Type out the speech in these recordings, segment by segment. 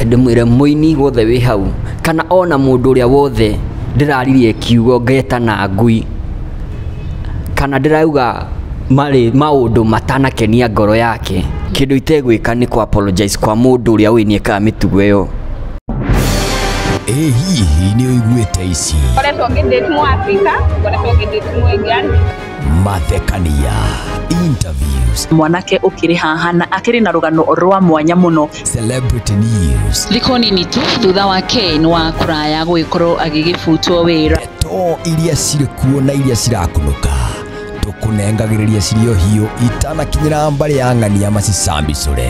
Reke ndĩmwĩre mũini wothe wĩ hau kana ona mũndũ ũrĩa wothe ndĩraririe kiugo ngetana ngui kana ndĩrauga marĩ maũndũ matanakenia ngoro yake, kĩndũ itegwĩka nĩ kũ apologize kwa mũndũ ũrĩa ũĩ nĩekaga mĩtugo ĩyo. Ĩ hihi nĩ ũiguĩte ici? Ngoretwo ngĩdate Mũafrika, ngoretwo ngĩdate Mũindian. Mathekania, interviews, Mwanake ũkĩrĩ haha na akĩrĩ na rũgano rwa mwanya mũno. Celebrity news, Thikũ nini tu thutha wa Ken wa kũraya gũgĩkorwo agĩgĩbutwo wĩra. Ndeto iria cirĩ kuo na iria cirakunũka tũkũnengagĩrĩria cirĩ o hiũ itanakinyĩra mbarĩ ya ng'ania macicambicũre.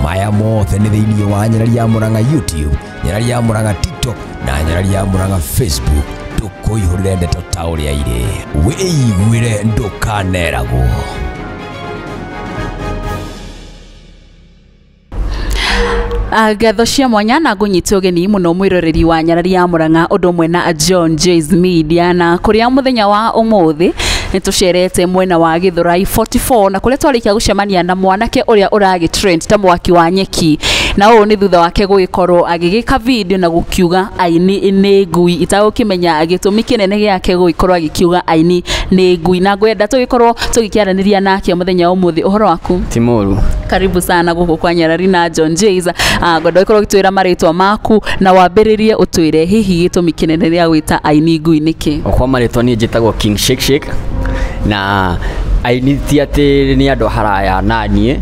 Maya mothe nĩ thĩinĩ wa Nyarari ya Murang'a YouTube, Nyarari ya Murang'a TikTok na Nyarari ya Murang'a Facebook. Tũkũihũrĩre ndeto ta ũrĩa irĩ, wĩiguĩre ndũkaneragwo. Ngatho cia mwanya na ngũnyita ũgeni mũno mwĩroreri wa Nyarari ya Murang'a ũndũ ũmwe na John Jay's Media, na kũrĩa mũthenya wa ũmũthĩ nĩ tũcerete mwena wa Gĩthũrai 44 na kũrĩa twarĩkia gũcemania na mwanake ũrĩa ũragĩ trend ta mwaki wa nyeki, na ũũ nĩ thutha wake gũgĩkorwo agĩgĩka video na gũkiuga aini nĩ ngui, itagũkĩmenya gĩtũmi kĩnene gĩake gũgĩkorwo agĩkiuga aini nĩ ngui, na ngwenda tũgĩkorwo tũgĩkĩaranĩria nake mũthenya wa ũmũthĩ. Ũhoro waku? Ti mũru. Karibu sana gũkũ kwa Nyarari na John Jay's. Ngwenda ũgĩkorwo ũgĩtwĩra marĩtwa maku na wambĩrĩrie ũtwĩre hihi gĩtũmi kĩnene gĩa gwĩta aini ngui nĩkĩ? O kwa marĩtwa niĩ njĩtagwo King Shake Shake, na aini ti atĩ nĩ andũ haraya na niĩ.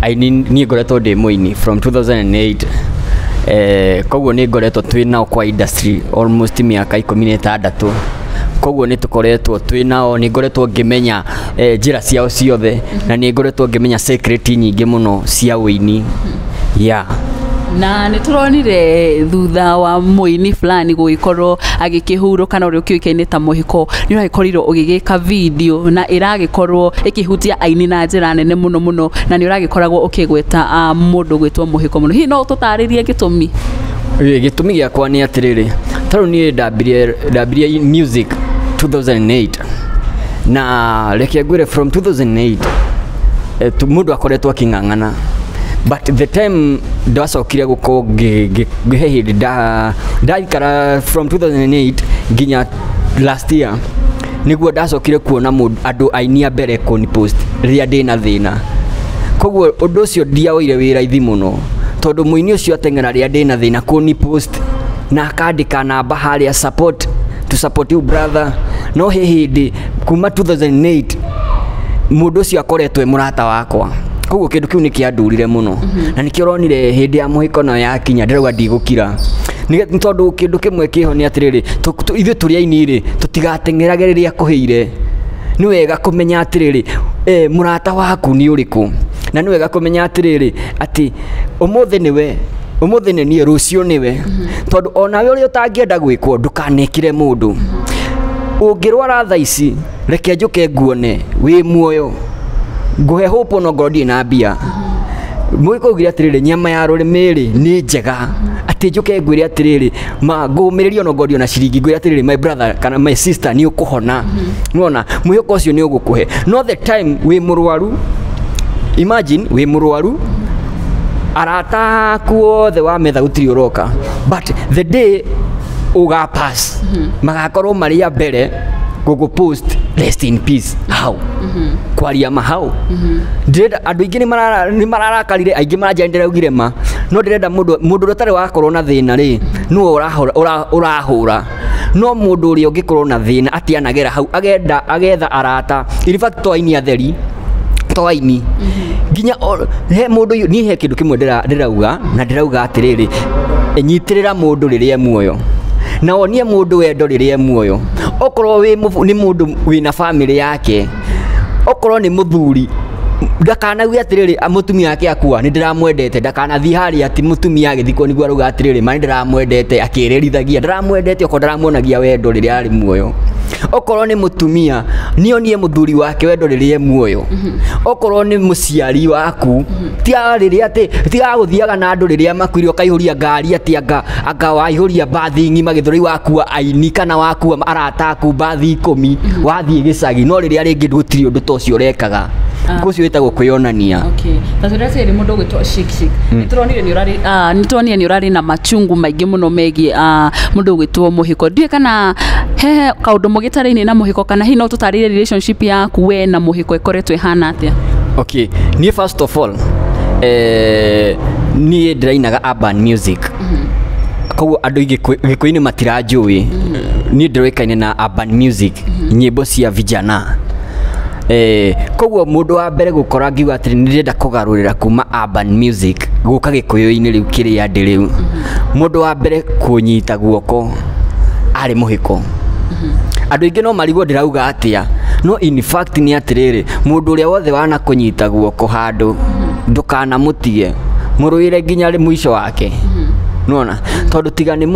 Aini niĩ ngoretwo ndĩ mũini from 2008, koguo nĩ ngoretwo twĩ nao kwa industry almost mĩaka 16, koguo nĩ tũkoretwo twĩ nao, nĩ ngoretwo ngĩmenya njĩra ciao ciothe na nĩ ngoretwo ngĩmenya secret nyingĩ mũno cia ũini. Yeah. Na nĩ tũronire thutha wa mũini fulani gũgĩkorwo agĩkĩhurũka na ũrĩa ũkĩũĩkaine ta Mũhĩko, nĩ ũragĩkorirwo ũgĩgĩka video na ĩragĩkorwo ĩkĩhutia aini na njĩra nene mũno mũno, na nĩ ũragĩkoragwo ũkĩgweta mũndũ gwĩtwo Mũhĩko mũno. Hihi no ũtũtarĩrie gĩtũmi? Gĩtũmi gĩakwa nĩ atĩrĩrĩ, tarĩu niĩ ndambirie music 2008, na reke ngwĩre from 2008 mũndũ akoretwo akĩng'ang'ana, but the time ndacokire gũkorwo he hĩndĩ ndaikara from 2008 nginya last year nĩguo ndacokire kuona andũ aini a mbere kũni post rĩrĩa ndĩna thĩna. Koguo ũndũ ũcio ndiaoire wĩ raithi mũno, tondũ mũini ũcio ateng'era rĩrĩa ndĩna thĩna kũni post na akandĩka namba harĩa support to support you brother, no he hĩndĩ kuma 2008 mũndũ ũcio akoretwo e mũrata wakwa. Koguo kĩndũ kĩu nĩ kĩandurire mũno, na nĩkĩo ũronire hĩndĩ ya Mũhĩko nayo yakinya ndĩrauga ndigũkira. Nĩ tondũ kĩndũ kĩmwe kĩho nĩ atĩrĩrĩ, ithuĩ tũrĩ aini rĩ, tũtigateng'erage rĩrĩa kũhĩire. Nĩ wega kũmenya atĩrĩrĩ, mũrata waku nĩ ũrĩkũ, na nĩ wega kũmenya atĩrĩrĩ atĩ ũmũthĩ nĩwe, ũmũthĩ nĩ niĩ, rũciũ nĩwe, tondũ onawe ũrĩa ũtangĩenda gwĩkwo ndũkanekire mũndũ. Ũngĩrwara thaa ici, reke njũke nguone wĩ muoyo, ngũhe hope ona ngorwo ndirĩ na mbia. Mũgĩkũyũ augire atĩrĩrĩ, nyama ya rũrĩmĩ rĩ nĩ njega, atĩ njũke ngwĩre atĩrĩrĩ, ma ngũmĩrĩrie ona ngorwo ndirĩ na ciringi, ngwĩre atĩrĩrĩ my brother kana my sister nĩ ũkũhona. Nĩwona mwĩhoko ũcio nĩ ũgũkũhe. No the time wĩ mũrwaru, imagine wĩ mũrwaru, arata aku othe wa metha gũtirĩ ũroka, but the day ũga pass magakorwo marĩ a mbere gũgũ post rest in peace. How? Kwaria ma how? Ndĩrenda andũ aingĩ nĩ mararakarire, aingĩ maranjĩra ndĩraugire ma, no ndĩrenda mũndũ ũrĩa ũtarĩ wakorwo na thĩna rĩ, nĩwe ũrahũra. No mũndũ ũrĩa ũngĩkorwo na thĩna atĩ anagera hau agenda agetha arata, in fact to aini atheri, to aini nginya he mũndũ, niĩ he kĩndũ kĩmwe ndĩrauga, na ndĩrauga atĩrĩrĩ, nyitĩrĩra mũndũ rĩrĩa e muoyo, na wonie mũndũ wendo rĩrĩa e muoyo. Okorwo wĩ nĩ mũndũ wĩna family yake, okorwo nĩ mũthuri, ndakanauge atĩrĩrĩ mũtumia wake akua nĩ ndĩramwendete, ndakanathiĩ harĩa atĩ mũtumia agĩthikwo nĩguo arauga atĩrĩrĩ ma nĩ ndĩramwendete, akĩrĩrithagia ndĩramwendete okorwo ndaramuonagia wendo rĩrĩa arĩ muoyo. Okorwo nĩ mũtumia nĩonie mũthuri wake wendo rĩrĩa e muoyo. Okorwo nĩ mũciari waku, tiga rĩrĩa atĩ tiga gũthiaga na andũ rĩrĩa makuire ũkaihũria ngari atĩ anga waihũria mbathi ng'ima Gĩthũrai wakua aini kana wakua arata aku mbathi 10 wathiĩ gĩcagi, no rĩrĩa rĩngĩ gũtirĩ ũndũ ta ũcio ũrekaga. Ũcio wĩtagwo kwĩyonania. Okay. Ta tũrĩa mũndũ ũgwĩtwo Shake Shake. Nĩtũronire nĩ ũrarĩ nĩtũronire nĩ ũrarĩ na machungu maingĩ mũno megiĩ mũndũ ũgwĩtwo Mũhĩko. Ndiũĩ kana he kaũndũ mũgĩtarĩinie na Mũhĩko, kana hihi no tũtarĩrie relationship yaku we na Mũhĩko ĩkoretwo ĩhana atĩa? Okay, niĩ first of all, niĩ ndĩrainaga urban music, koguo andũ aingĩ Gĩkũyũ-inĩ matiranjũĩ. Niĩ ndĩroĩkaine na urban music, nyĩmbo cia vijana. Koguo mũndũ wa mbere gũkora ngiuga atĩrĩ nĩ ndĩrenda kũgarũrĩra kuma urban music gũka Gĩkũyũ-inĩ rĩu kĩrĩa ndĩ rĩu, mũndũ wa mbere kũnyita guoko arĩ Mũhĩko. Andũ aingĩ no marigwo ndĩrauga atĩa, no in fact nĩ atĩrĩrĩ, mũndũ ũrĩa wothe wana kũnyita guoko handũ, ndũkanamũtige, mũrũĩre nginya mũico wake. Nona tondũ tiga nĩ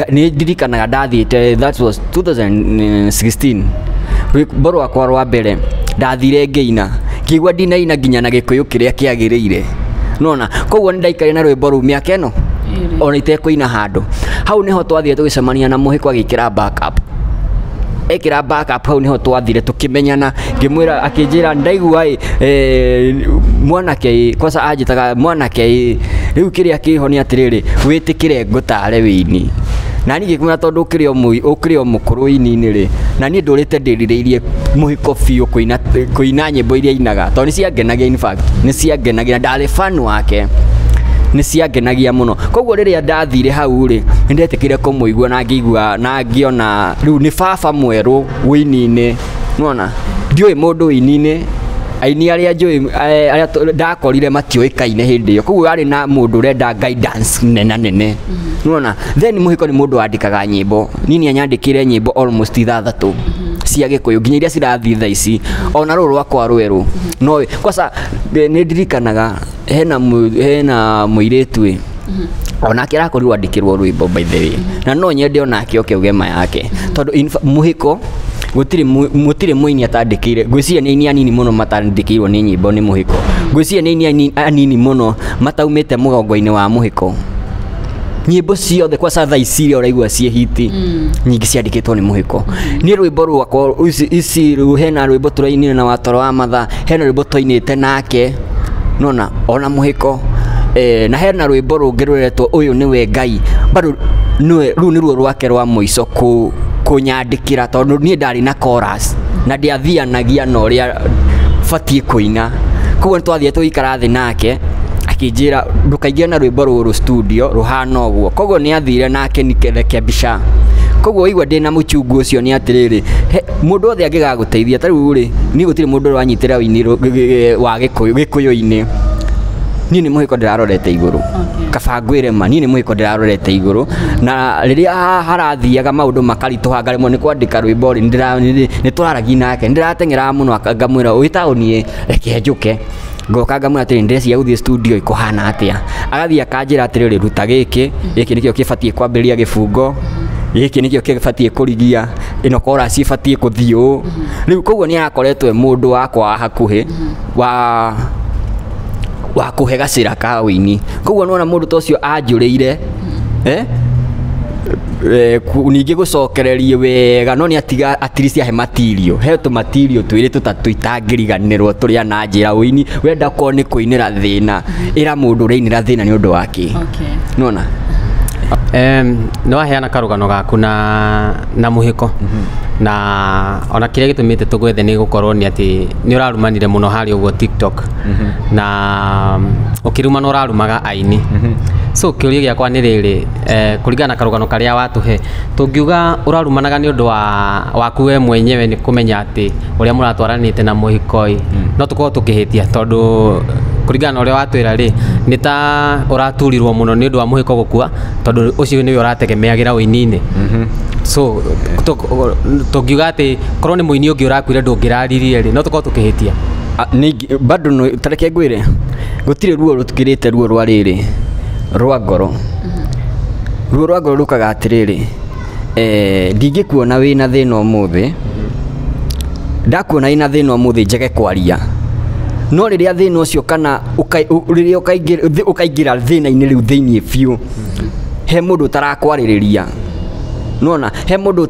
nĩ ndirikanaga ndathiĩte, that was 2016, rwĩmbo rwakwa rwa mbere ndathire ngĩina, ngĩigua ndinaina nginya na Gĩkũyũ kĩrĩa kĩagĩrĩire. Nona koguo nĩ ndaikarire na rwĩmbo rũu mĩaka ĩno ona itekũina handũ. Hau nĩho twathire tũgĩcemania na Mũhĩko, agĩkĩra backup, ekĩra backup. Hau nĩho twathire tũkĩmenyana, ngĩmwĩra, akĩnjĩra ndaigua ĩ, mwanake ĩ, kwanza anjĩtaga mwanake ĩ, rĩu kĩrĩa kĩho nĩ atĩrĩrĩ, wĩtĩkĩre ngũtare wĩini. Na niĩ ngĩmwĩra tondũ ũkĩrĩ o mũkũrũ wĩini-inĩ rĩ, na niĩ ndũrĩte ndĩrirĩirie Mũhĩko biũ kũina nyĩmbo iria ainaga, tondũ nĩ ciangenagia, in fact nĩ ciangenagia, ndarĩ fan wake, nĩ ciangenagia mũno. Koguo rĩrĩa ndathire hau rĩ, nĩ ndetĩkĩire kũmũigua na ngĩigua na ngĩona rĩu nĩ baba mwerũ wĩini-inĩ. Nĩwona ndiũĩ mũndũ wĩini-inĩ, aini arĩa njũĩ, arĩa ndakorire matiũĩkaine hĩndĩ ĩyo, koguo arĩ na mũndũ ũrenda guidance nena nene. Nĩwona then Mũhĩko nĩ mũndũ wandĩkaga nyĩmbo. Niĩ nĩ anyandĩkĩire nyĩmbo almost 6 cia Gĩkũyũ, nginya iria cirathiĩ thaa ici, ona rũrũ rwakwa rwerũ. No kwanza nĩ ndirikanaga hena mũirĩtu ĩ, onake arakorirwo andĩkĩrwo rwĩmbo, by the way, na no nyende onake oke auge ma yake, tondũ Mũhĩko gũtirĩ mũini atandĩkĩire. Ngwĩciria nĩ aini anini mũno matandĩkĩirwo nĩ nyĩmbo nĩ Mũhĩko. Ngwĩciria nĩ aini anini mũno mataumĩte mũgongo-inĩ wa Mũhĩko. Nyĩmbo ciothe kwa thaa ici iria ũraigua ciĩ hiti nyingĩ ciandĩkĩtwo nĩ Mũhĩko. Niĩ rwĩmbo rwakwa ici rĩu, hena rwĩmbo tũrainire na Watoro wa Matha, hena rwĩmbo twainĩte nake nona ona Mũhĩko, na hena rwĩmbo rũngĩ rũretwo Ũyũ Nĩwe Ngai, bado nĩwe rũu nĩruo rwake rwa mũico kũnyandĩkĩra, tondũ niĩ ndarĩ na chorus na ndiathianagia na ũrĩa batiĩ kũina. Koguo nĩtwathire tũgĩikara thĩ nake, akĩnjĩra ndũkaingĩre na rwĩmbo rũrũ studio rũhana ũguo. Koguo nĩ athire nake nikerekebisha. Koguo waigua ndĩna mũchungu ũcio nĩ atĩrĩrĩ, mũndũ wothe angĩgagũteithia ta rĩu rĩ, niĩ gũtirĩ mũndũ ũranyitĩrĩra wĩini wa Gĩkũyũ Gĩkũyũ-inĩ. Niĩ nĩ Mũhĩko ndĩrarorete igũrũ, kaba ngwĩre ma, niĩ nĩ Mũhĩko ndĩrarorete igũrũ. Na rĩrĩa harathiaga maũndũ makaritũha, ngaremwo nĩ kwandĩka rwĩmbo rĩ, nĩ tũraragia nake, nĩ ndĩrateng'eraga mũno, ngamwĩra wĩ taũni ĩ, reke njũke. Ngoka ngamwĩra atĩrĩ, ndĩreciria gũthiĩ studio ĩkũhana atĩa. Agathiĩ akanjĩra atĩrĩrĩ, ruta gĩkĩ, gĩkĩ nĩkĩo kĩbatiĩ kwambĩrĩria gĩbungo, gĩkĩ nĩkĩo kĩbatiĩ kũrigia, ĩno chorus ĩbatiĩ kũthiĩ ũũ rĩu. Koguo nĩ arakoretwo e mũndũ wakwa wa hakuhĩ wa kũhe gacĩra ka wĩini. Koguo nĩwona mũndũ ta ũcio anjũrĩire, ningĩ gũcokereria wega, no nĩ atiga at least ahe material, he tũmatirio twĩrĩ tũtatũ itangĩriganĩrwo tũrĩa na njĩra wĩini. Wenda korwo nĩ kũinĩra thĩna, ĩra mũndũ ũrainĩra thĩna nĩ ũndũ wa kĩ. Nĩwona. Nĩ waheana karũgano gaku na Mũhĩko, na ona kĩrĩa gĩtũmĩte tũgwethe nĩ gũkorwo nĩ atĩ nĩ ũrarumanire mũno harĩa ũguo TikTok, na ũkĩrumana ũrarumaga aini. So kĩũria gĩakwa nĩ rĩrĩ, kũringana na karũgano karĩa watũhe, tũngiuga ũrarumanaga nĩ ũndũ wa waku we mwenyewe nĩ kũmenya atĩ ũrĩa mũratwaranĩte na Mũhĩko ĩ, no tũkorwo tũkĩhĩtia, tondũ kũringana na ũrĩa watwĩra rĩ, nĩ ta ũraturirwo mũno nĩ ũndũ wa Mũhĩko gũkua, tondũ ũcio nĩwe ũrategemeagĩra ũini-inĩ. So tũngiuga atĩ korwo nĩ mũini ũngĩ ũrakuire ndũngĩraririe rĩ, no tũkorwo tũkĩhĩtia? Bado no tareke ngwĩre, gũtirĩ ruo rũtukĩrĩte ruo rwa rĩrĩ rwa ngoro. Ruo rwa ngoro rũkaga atĩrĩrĩ, ndingĩkuona wĩna thĩna ũmũthĩ, ndakuona wĩna thĩna ũmũthĩ njage kwaria, no rĩrĩa thĩna ũcio kana rĩrĩa ũkaingĩra thĩna-inĩ rĩu thĩiniĩ biũ, he mũndũ ũtarakwarĩrĩria. Nona he mũndũ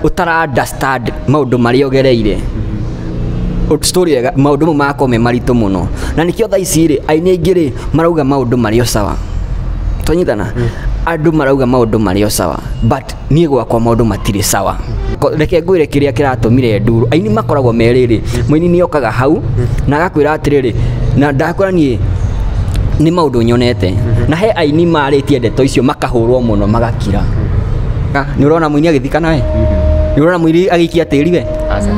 ũtara understand maũndũ marĩa ũgereire. Story ĩga maũndũ mau magakorwo me maritũ mũno, na nĩkĩo thaa ici rĩ aini aingĩ rĩ marauga maũndũ marĩ o sawa. Twanyitana, andũ marauga maũndũ marĩ o sawa, but niĩ gwakwa maũndũ matirĩ sawa. Reke ngwĩre kĩrĩa kĩratũmire nduru. Aini makoragwo me rĩrĩ, mũini nĩ okaga hau na agakwĩra atĩrĩrĩ, na ndakwĩra niĩ nĩ maũndũ nyonete, na he aini marĩtie ndeto icio makahũrwo mũno magakira. Nĩ ũrona mũini agĩthikana we? Nĩ ũrona mũini agĩikia tĩri we? Aca.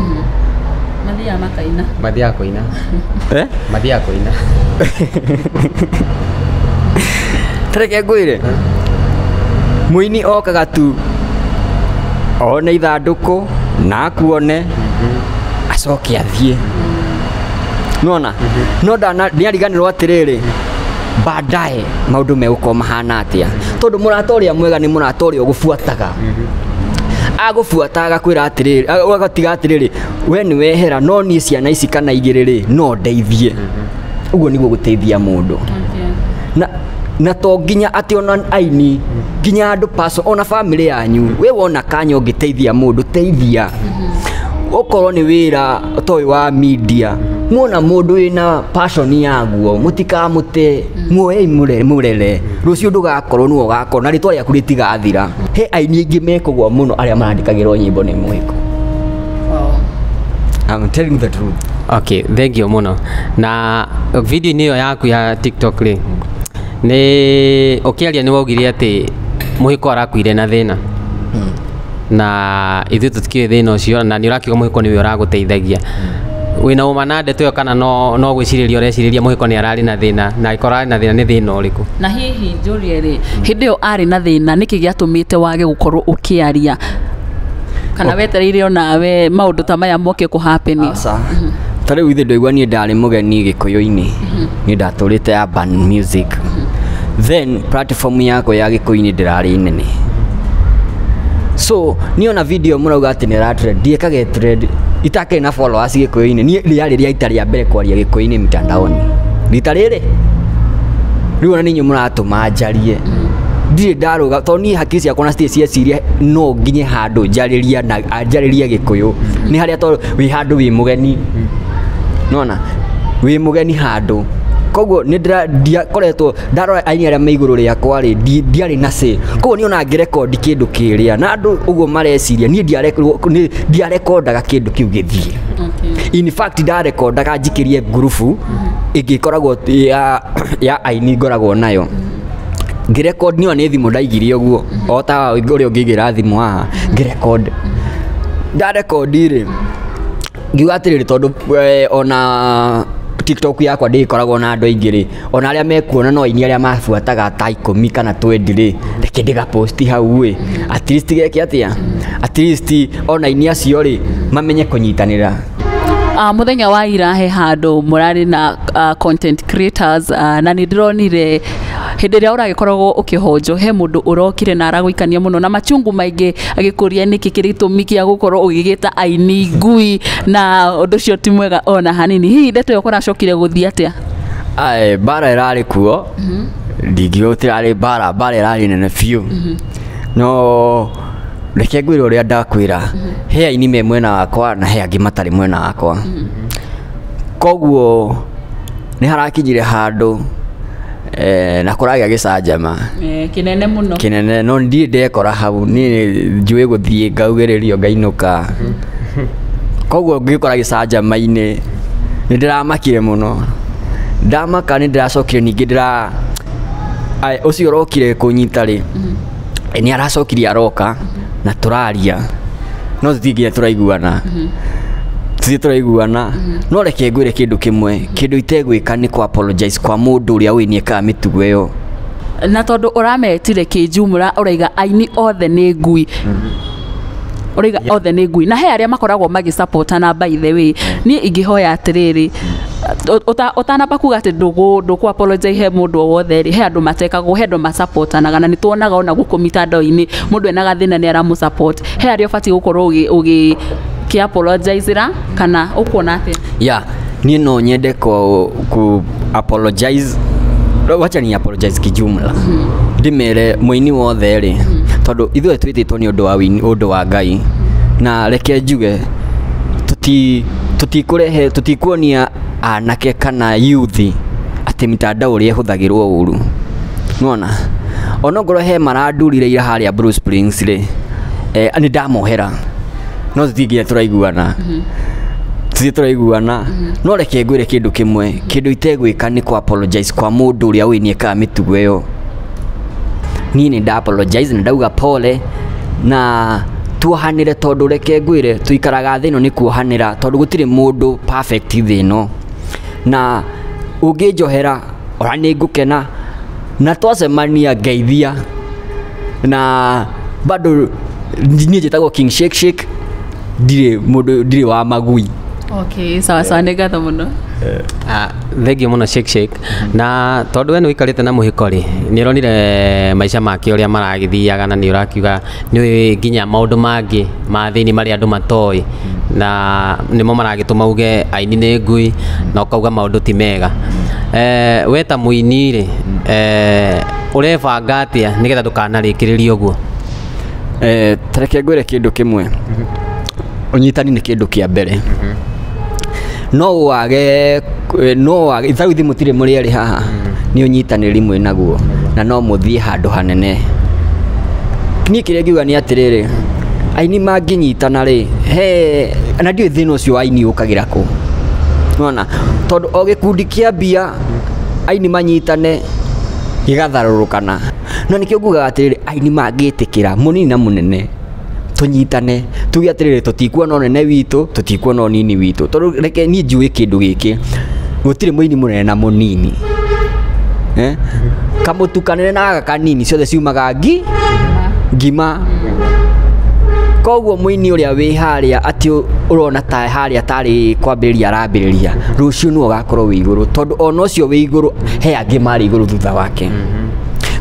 Mathiaga makaina. Mathiaga kũina. Eh? Mathiaga kũina. Tareke ngwĩre, mũini okaga tu one ithandũkũ na akuone acoke athiĩ. Nĩwona? No ndana nĩariganĩrwo atĩrĩrĩ, baadaye maũndũ megũkorwo mahana atĩa, tondũ mũrata ũrĩa mwega nĩ mũrata ũrĩa ũgũbuataga, agũbuata agakwĩra atĩrĩrĩ, agatiga atĩrĩrĩ, we nĩ wehera, no niĩ ciana ici kana igĩrĩ rĩ no ndeithie. Ũguo nĩguo gũteithia mũndũ. Na to nginya atĩ ona aini, nginya andũ paso, ona family yanyu, we wona kanya ũngĩteithia mũndũ, teithia. Okorwo nĩ wĩra ta ũyũ wa media, muona mũndũ wĩna passion yaguo, mũtikamũte, muoei mũrere. Rũciũ ndũgakorwo nĩwe ũgakorwo na rĩtwa rĩaku rĩtigathira. He aini aingĩ mekũgwa mũno arĩa marandĩkagĩrwo nyĩmbo nĩ mwĩko. I'm telling you the truth. Okay, thank you mũno. Na video-inĩ ĩyo yaku ya TikTok rĩ, nĩ ũkĩaria nĩ waugire atĩ mũhĩko arakuire na thĩna, na ithuĩ tũtikĩũĩ thĩna ũcio, na nĩ ũrakiuga mũhĩko nĩwe ũragũteithagia. Wĩna ũma na ndeto ĩyo kana no gwĩcirĩria ũrecirĩria mũhĩko nĩ ararĩ na thĩna, na angĩkorwo ararĩ na thĩna nĩ thĩna ũrĩkũ? Na hihi njũrie rĩ, hĩndĩ ĩyo arĩ na thĩna nĩkĩ gĩatũmĩte wage gũkorwo ũkĩaria, kana wetereire onawe maũndũ ta maya moke kũ happen? Aca. Ta rĩu ithe ndaigua niĩ ndarĩ mũgeni Gĩkũyũ-inĩ, niĩ ndatũrĩte urban music, then platform yakwa ya Gĩkũyũ-inĩ ndĩrarĩ nene, so niĩ ona video mũrauga atĩ nĩ ĩra trend, ndiĩkage trend itakĩrĩ na followers Gĩkũyũ-inĩ. Niĩ rĩarĩ rĩa ita rĩa mbere kwaria Gĩkũyũ-inĩ mitandaoni, rita rĩrĩ rĩu ona nĩ inyuĩ mũratũma njarie, ndirĩ ndarũga, tondũ niĩ hakiri ciakwa na citirĩ cieciria no nginye handũ njarĩria na njarĩrie Gĩkũyũ. Nĩ harĩa tondũ wĩ handũ wĩ mũgeni, nona wĩ mũgeni handũ, koguo nĩ ndiakoretwo ndarora aini arĩa me igũrũ rĩakwa rĩ, ndiarĩ na say. Koguo niĩ ona ngĩrekondi kĩndũ kĩrĩa na andũ ũguo mareciria, niĩ ndiarekondaga kĩndũ kĩu gĩthiĩ. In fact ndarekondaga njikĩrie ngurubu ĩngĩkoragwo ya aini ngoragwo nayo, ngĩrecord niĩ ona nĩ thimũ ndaigire ũguo o ta ũrĩa ũngĩigĩra thimũ haha, ngĩrecord. Ndarekondi rĩ, ngiuga atĩrĩrĩ, tondũ ona TikTok yakwa ndĩgĩkoragwo na andũ aingĩ rĩ, ona arĩa mekuona no aini arĩa mabuataga ta 10 kana 20 rĩ, reke ndĩgaposti hau ĩ, at least geke atĩa, at least ona aini acio rĩ mamenye kũnyitanĩra. Mũthenya wa ira he handũ mũrarĩ na content creators, na nĩ ndĩronire hĩndĩ ĩrĩa ũragĩkoragwo ũkĩhonjwo he mũndũ ũrokire na aragũikania mũno na machungu maingĩ, agĩkũria nĩkĩ kĩrĩ gĩtũmi kĩa gũkorwo ũgĩgĩta aini ngui, na ũndũ ũcio ti mwega ona hanini. Hihi ndeto ĩyo kũracokire gũthiĩ atĩa? Ae, mbara ĩrarĩ kuo, ndingiuga gũtirarĩ mbara, mbara ĩrarĩ nene biũ, no reke ngwĩre ũrĩa ndakwĩra, he aini me mwena wakwa na he angĩ matarĩ mwena wakwa. Koguo nĩ harakinyire handũ na kũragĩa gĩcanjama Kĩnene mũno. Kĩnene, no ndirĩ ndekora hau, niĩ njũĩ gũthiĩ ngaugĩrĩrio ngainũka. Koguo ngĩkora gĩcanjama-inĩ nĩ ndĩramakire mũno, ndamaka nĩ ndĩracokire ningĩ ndĩra ũcio ũrokire kũnyita rĩ, nĩ aracokirie aroka na tũraria, no tũtirĩ nginya tũraiguana, tũtirĩ tũraiguana. No reke ngwĩre kĩndũ kĩmwe, kĩndũ itegwĩka nĩ kũ apologize kwa mũndũ ũrĩa ũĩ nĩekaga mĩtugo ĩyo. Na tondũ ũrametire kĩnjumũra, ũraiga aini othe nĩ ngui, ũraiga othe nĩ ngui, na he arĩa makoragwo magĩsupportana. By the way, niĩ ingĩhoya atĩrĩrĩ, ũtanamba kuga atĩ ndũkũ apologize he mũndũ o wothe rĩ, he andũ matekagwo, he andũ masupportanaga, na nĩ tuonaga ona gũkũ mitandao-inĩ mũndũ ena gathĩna nĩ aramũ-support. He arĩa ũbatiĩ gũkorwo ũgĩ kĩ apologize-ra, kana ũkuona atĩa? Yeah, niĩ no nyende ku apologize. Wacha ni apologize kijumla, ndĩmere mũini wothe rĩ, tondũ ithuĩ twĩtĩtwo nĩ ũndũ wa wini, ũndũ wa Ngai, na reke njuge tuti Tũtikũrehe, tũtikuonia anake kana youth atĩ mitandao ũrĩa ĩhũthagĩrwo ũru. Nĩwona onongorwo he marandurire ira harĩa Blue Springs rĩ, nĩ ndamohera, no tũtingĩnya tũraiguana, tuthiĩ tũraiguana. No reke ngwĩre kĩndũ kĩmwe, kĩndũ itegwĩka nĩ kũ apologize kwa mũndũ ũrĩa ũĩ nĩekaga mĩtugo ĩyo. Niĩ nĩ nda apologize na ndauga pole na tuohanĩre, tondũ reke ngwĩre, tũikaraga thĩ ĩno nĩ kuohanĩra, tondũ gũtirĩ mũndũ perfect thĩ ĩno. Na ũngĩnjohera ona nĩ ngũkena, na twacemania ngeithia. Na bado niĩ njĩtagwo King Shake Shake, ndirĩ mũndũ, ndirĩ wa magui. Okay, sawa sawa, nĩ ngatho mũno. Ah, thengiũ mũno Shake Shake. Na tondũ we nĩ ũikarĩte na mũhiko rĩ, nĩ ũronire maica make ũrĩa maragĩthiaga, na nĩ ũrakiuga nĩ ũĩ nginya maũndũ mangĩ ma thĩinĩ marĩa andũ matoĩ, na nĩmo maragĩtũma uge aini nĩ ngui na ũkauga maũndũ ti mega. We ta mũini rĩ, ũrebanga atĩa nĩgetha ndũkanarĩkĩrĩrie ũguo? Tareke ngwĩre kĩndũ kĩmwe, ũnyitani nĩ kĩndũ kĩa mbere. No wage, no wage ithagu ithuĩ mũtirĩ mũrĩ erĩ haha, nĩ ũnyitanĩri mwĩ naguo na no mũthiĩ handũ hanene. Niĩ kĩrĩa ngiuga nĩ atĩrĩrĩ, aini mangĩnyitana rĩ, he na ndiũĩ thĩna ũcio wa aini ũkagĩra kũ. Nĩwona, tondũ o gĩkundi kĩambia aini manyitane gĩgatharũrũkana. No nĩkĩo ngugaga atĩrĩrĩ, aini mangĩtĩkĩra mũnini na mũnene tũnyitane, tuge atĩrĩrĩ, tũtikuona ũnene witũ, tũtikuona ũnini witũ, tondũ reke niĩ njũĩ kĩndũ gĩkĩ, gũtirĩ mũini mũnene na mũnini, eh? Kamũtu kanene na gaka kanini ciothe ciumaga ngima. Koguo mũini ũrĩa wĩ harĩa atĩ ũrona ta harĩa tarĩ kwambĩrĩria arambĩrĩria, rũciũ nĩwe ũgakorwo wĩ igũrũ, tondũ ona ũcio wĩ igũrũ he angĩ marĩ igũrũ thutha wake.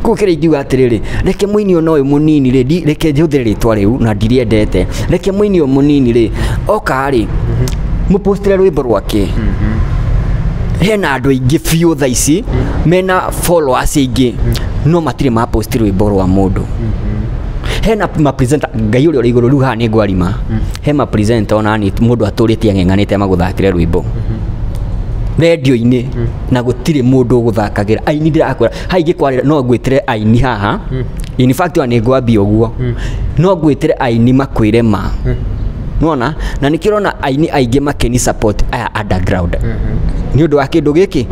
Koguo kĩrĩa ingiuga atĩrĩrĩ, reke mũini ona ũyũ mũnini rĩ, reke njhũthĩre rĩtwa rĩu na ndirĩendete, reke mũini ũyũ mũnini rĩ oka rĩ, mũpostĩre rwĩmbo rwake. Hena andũ aingĩ biũ thaa ici mena followers aingĩ, no matirĩ maposti rwĩmbo rwa mũndũ. Hena mapresenter, Ngai ũrĩa ũrĩ igũrũ, rĩu haha nĩ ngwarima, he mapresenter ona nĩ mũndũ atũrĩte ang'eng'anĩte magũthakĩre rwĩmbo rendio-inĩ na gũtirĩ mũndũ ũgũthakagĩra. Aini ndĩrakwĩra haha, ingĩkwarĩra no ngwĩtĩre aini haha, in fact ona nĩ ngwambia ũguo, no ngwĩtĩre aini makwĩre ma. Nĩwona, na nĩkĩo ũrona aini aingĩ makĩni support aya underground nĩ ũndũ wa kĩndũ gĩkĩ,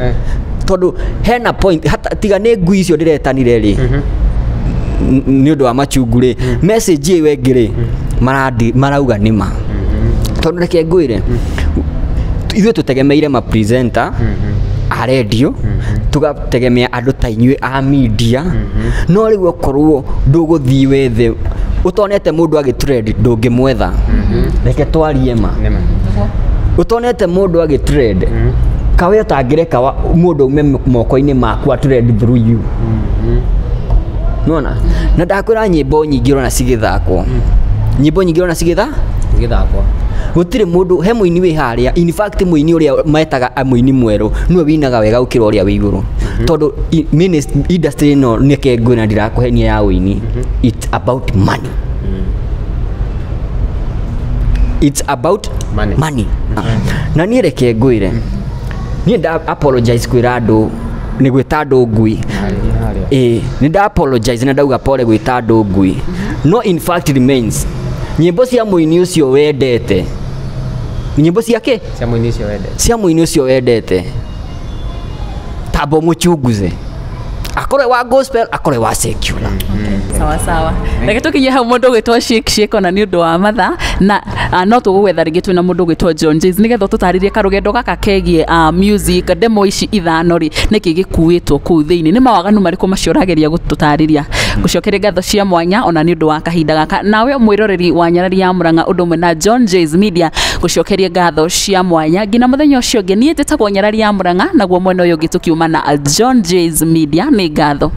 tondũ hena point hata tiga nĩ ngui icio ndĩretanire rĩ, nĩ ũndũ wa machungu rĩ, message ĩyo ĩngĩ rĩ marauga nĩ ma. Tondũ reke ngwĩre, ithuĩ tũtegemeire ma presenter a radio, tũgategemea andũ ta inyuĩ a media. No rĩu okorwo ndũgũthiĩ wethe, ũtonete mũndũ agĩtrend ndũngĩmwetha. Reke twarie ma, ũtonete mũndũ agĩtrend kawe ũtangĩreka mũndũ aume moko-inĩ maku a trend through you. Nona na ndakwĩra, nyĩmbo nyingĩ ũrona cigĩthakwo, nyĩmbo nyingĩ ũrona cigĩtha gĩthakwo, gũtirĩ mũndũ he mũini wĩ harĩa. In fact, mũini ũrĩa metaga mũini mwerũ nĩwe winaga wega gũkĩra ũrĩa wĩ igũrũ, tondũ industry ĩno, nĩke ngwĩra, ndirakũhenia, ya ũini, it's about money, it's about money. Money. Na niĩ reke ngwĩre, niĩ nda apologize kwĩra andũ nĩ gwĩta andũ ngui. Ĩĩ, nĩ nda apologize na ndauga pole gwĩta andũ ngui, no in fact remains, nyĩmbo cia mũini ũcio wendete, nyĩmbo ciake cia mũini ũcio wendete, cia mũini ũcio wendete, tamba mũchunguze, akorwe wa gospel, akorwe wa secular. Sawa sawa, reke tukinye hau mũndũ ũgwĩtwo Shake Shake, ona nĩ ũndũ wa mathaa na no tũgũgwetha rĩngĩ twĩna mũndũ ũgwĩtwo John Jays nĩgetha ũtũtarĩrie karũgendo gaka kegiĩ music demo ici ithano rĩ, nĩkĩ gĩkuĩtwo kũu thĩinĩ, nĩ mawaganu marĩkũ macio ũrageria gũtũtarĩria. Ngũcokeria ngatho cia mwanya ona nĩ ũndũ wa kahinda gaka, nawe mwĩroreri wa Nyarari ya Mũrang'a ũndũ ũmwe na John Jays Media, ngũcokeria ngatho cia mwanya nginya mũthenya ũcio ũngĩ. Niĩ njĩtagwo Nyarari ya Mũrang'a, naguo mwena ũyũ ũngĩ tũkiuma na John Jays Media. Nĩ ngatho.